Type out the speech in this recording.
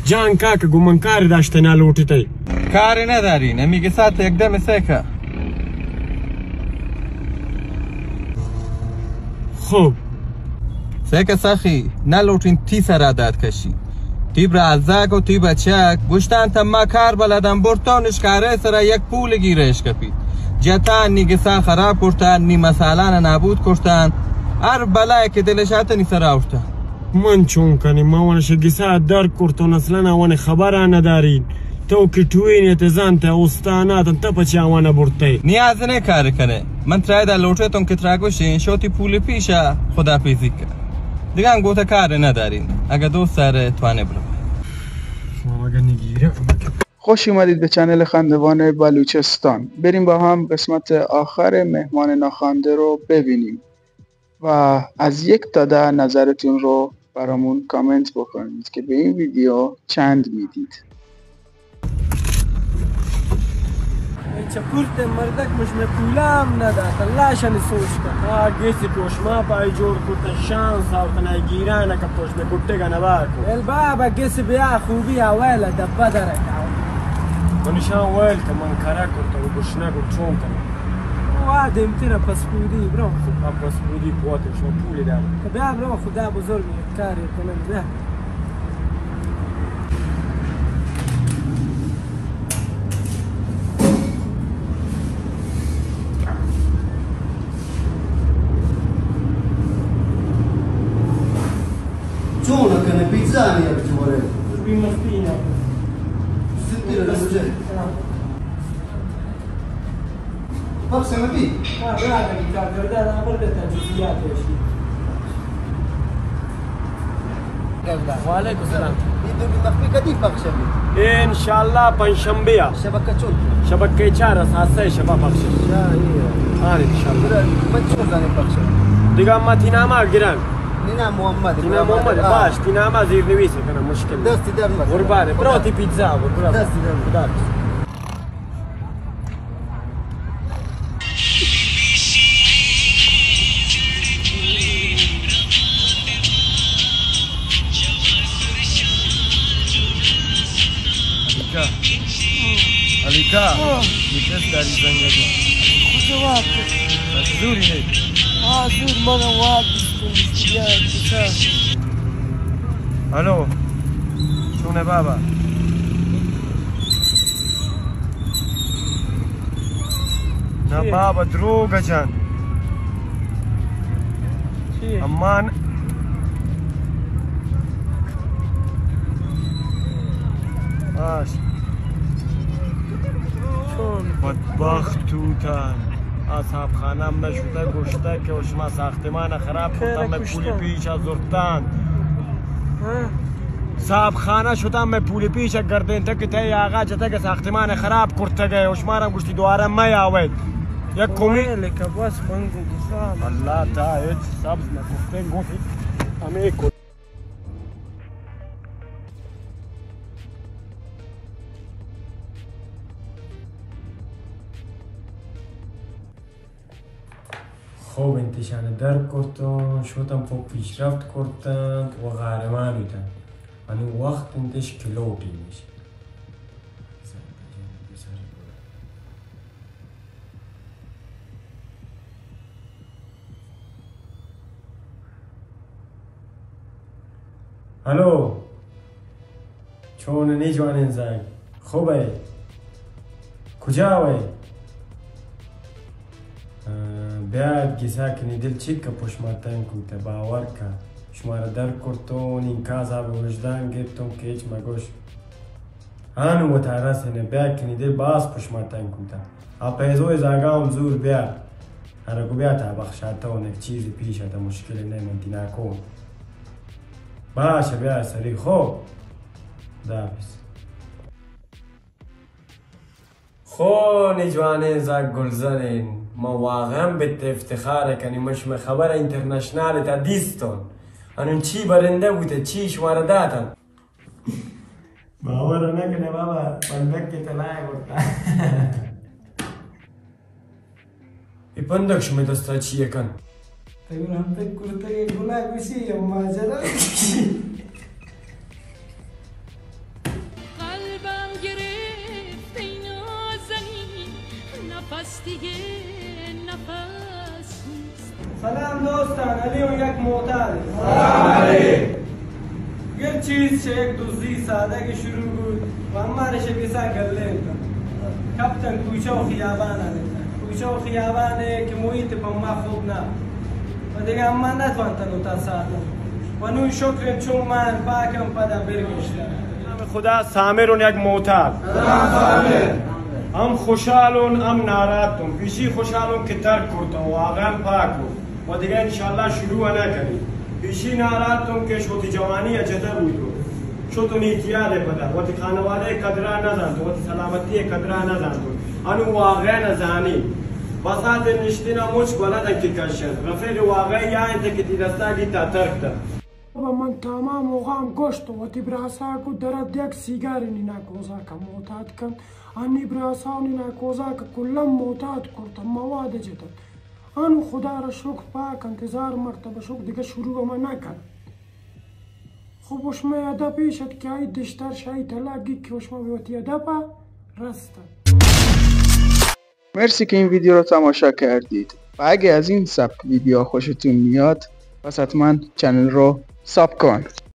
جان کاکہ، گوں من کار داشتہ، نہ لوٹیتہ؟ کار ندارین، ہمی گسا تہ یک دم سیکہ. خوب. سیکہ سخی، نہ لوٹین تی سرا داد کشی. تی برازاک و تی بچک گوشتان تہ ما کار بلدان، برتان اش کارے سرا یک پول گیرہ اش کپی. جتان نی گسا خراب کرتان، نی مسالان نابود کرتان، ہر بلائے کہ دلش آتہ نی سرا اٹھتہ. من چون کنی؟ ما ونش گسا در کرتون، اصلاً آوان خبر ندارین. تو کہ ٹوین تے زانتے استانات انت، پچا آوان برتے. نیاز نے کار کنے. من ترا ادا لوٹے تون کہ ترا گوشین، شوتی پول پیشا خدا پیزی کن. دیگه هم گوته کار ندارین. اگه دوست داره توانه برو. خوش اومدید به چنل خندوان بلوچستان. بریم با هم قسمت آخر مهمان ناخوانده رو ببینیم و از یک تا ده نظرتون رو برامون کامنت بکنید که به این ویدیو چند میدید. چہ پورت مردک مش میں پولا ہم نہ دات، اللہ شانی سوچ کن. آ گیسی پوش ما پای جوڑ کرتا، شان ساوتنا گیران کا پوش میں گٹے کا نبا کو. ال بابا گیس بیا خوبی اویل ڈبہ درکا. منشان ویل کہ من کرا کرتا و گشنا کو چون کنا. وا دیمتر پسپودی برو. آ پسپودی پوت شو پولی دار. بیا برو خدا بزرگ کاری کنن بیا. چون کنه پیتزا نه یک جوره. بی مستی نه. ستی رو جای. پخش مبی؟ ها، برادر، تا گردن آورده تا جزئیات شی. وعلیکم السلام. این دو مخفی کدی پخش مبی؟ انشاءالله پنجشنبه. شبکه چون؟ شبکه چهار است، سه شبا پخش. آره، انشاءالله. من چون زنی پخش؟ دیگه ما تی نام گران. تی نام محمد. تی نام محمد، باش، تی نام زیر نویس کنم، مشکل. دستی در مکن. قربان، برو تی پیتزا، برو. دستی در مکن. خدا حافظ. علیکا. علیکا. آه. نشست داری زنگ بزن. خوش وقت. زوری نه. آه، زور مگه وقت. الو، چونه بابا؟ نه بابا، دروغ جان. امان. آش. بدبخت توتان. آ صاحب خانه هم نشده، گوشته که شما ساختمان خراب کرده، کتم پولی پیش زرتان. صاحب خانه شتم، پولی پیش گردین تک تی آقا جته که ساختمان خراب کرتگه و شما را گوشتی دوباره میاوید. یک کمی. الله تا هیچ سبز نکفته گوشت. همه کل. خوب انت، ایشان در کرتن، شتن پہ پیشرفت کرتن و قہرمان بیتن. انو وقت انتش کلوٹی میش. ہلو، چون نی جوانین زاگ؟ خوب ئے؟ کجا ئے؟ آ، بیاد گسا کہ نی دل چک پشما تنگ کوتہ، باور کا. شمارا در کرتون، انکاس آب وجدان گرتون کہ ہچ مگوش. آنو وتا رسنے، بیا کنی دل باز پشما تنگ کوتا. آ پیزو زاگا ہم زور بیا. ارے گو بیا تا بخشاتا و نک چیز پیش آتا، مشکل نہ من تی ناکو. باش بیا سری خو. خدا حافظ. خو نی جوانین زاگ گلزنین، ما واقعا بیت افتخار کنی، مش میں خبر انٹرنشنال تا دیستون. انون چی برندہ بوتے، چی شمارا داتن. باور نہ کنے بابا، بندک کے تلائے برتا. اے بندک شمے دستا چی کن؟ تگو ہم تک کرتے گلا گوشی یا ماجرا. سلام دوستان، علی اوں یک معتاد۔ سلام علیک۔ گر چیز چہ یک دزی سادگی شروع بوت و اما رش بسا گلینت۔ کپتن کوچہ و خیابان آنت۔ کوچہ و خیابان کہ محیط پہ ما خوب نہ۔ و دگہ اما نتوانتن وتا ساتن۔ و نوں شکر چون مان پاکم پدا برگشتن۔ خدا سامر اوں یک معتاد۔ ہم خوشحال اوں، ہم ناراحت اوں۔ پیشی خوشحال اوں کہ ترک کرتوں، واقعاً پاک اوں۔ و دگہ انشاءاللہ شروع نہ کنی۔ پیشی ناراحت اوں کہ شوتی جوانی ء جتا بوتو۔ شوتو نیتیال ء پدا۔ وتی خانوادہ ء قدرا نہ زانتو، وتی سلامتی ء قدرا نہ زانتو۔ انو واقعاً نہ زانی۔ بسات نشتنا مچ گولدن کہ کشن۔ رفیق واقعی یا انت کہ تی دستا گیتا ترک تا۔ بابا، من تمام اوغام گوشت، وتی براسا کو درد یک سیگار نی ناکوزا کا معتاد کن۔ انی براسا نی ناکوزا کا کلم معتاد کرت، مواد جتت۔ انو خدا را شکر پاک انت، ہزار مرتبہ شکر، دگہ شروع ہما نہ کن۔ خب، شمئے ادب ایش ات کہ آئی دشتر شاہی تلاگی کہ شما وتی ادب رست۔ مرسی که این ویدیو رو تماشا کردید و اگه از این سبک ویدیوها خوشتون میاد، پس حتما چنل رو ساب کن.